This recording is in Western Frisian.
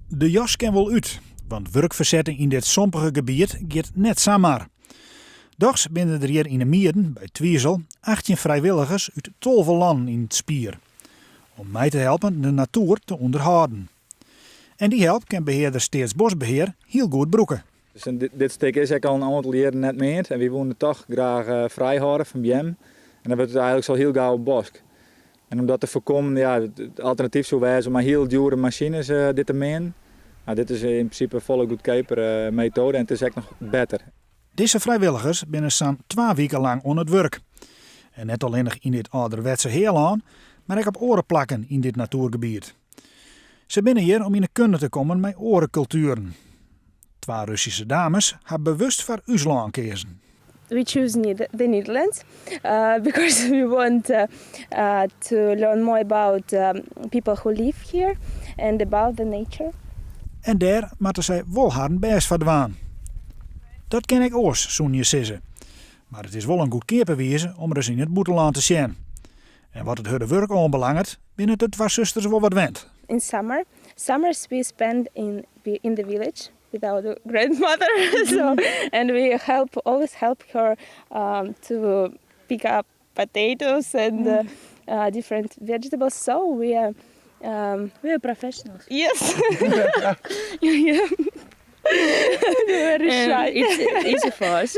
De jas kin wol út, want wurk fersette yn dit sompige gebiet giet net samar. Dochs binne der hjir yn 'e Mieden, by Twizel, 18 frijwilligers út 12 lannen yn it spier. Om mei te helpen de natoer te ûnderhâlden. En dy help kin behearder Steatsboskbehear hiel goed brûke. Dus dit stik is ek al in oantal jierren net meand en wy woene it toch graach frij hâlde fan beammen. En dan wurdt it eigenlik al hiel gau in bosk. En om dat te foarkommen, ja, it alternatyf soe wêze om mei hiel djoere masines dit te meanen. Mar dit is yn prinsipe in folle goedkeapere metoade en it is ek noch better. Dizze frijwilligers binne sa'n twa wike lang oan it wurk. En net allinnich yn dit âlderwetse healân, mar ek op oare plakken yn dit natoergebiet. Se binne hjir om yn 'e kunde te kommen mei oare kultueren. Twa Russyske dames ha bewust foar ús lân keazen. We choose the Netherlands because we want to learn more about people who live here and about the nature. En dêr moatte sy wol harren bêst foar dwaan. Dat kin ek oars, soene je sizze. Mar it is wol in goedkeape wize om ris yn it bûtenlân te sjen. En wat it hurde wurk oanbelanget, binne de twa susters wol wat wend. In summer, summers we spend in the village with our grandmother, so and we help always help her to pick up potatoes and different vegetables. So we are professionals. Yes. Yeah. Very shy. It's easy for us.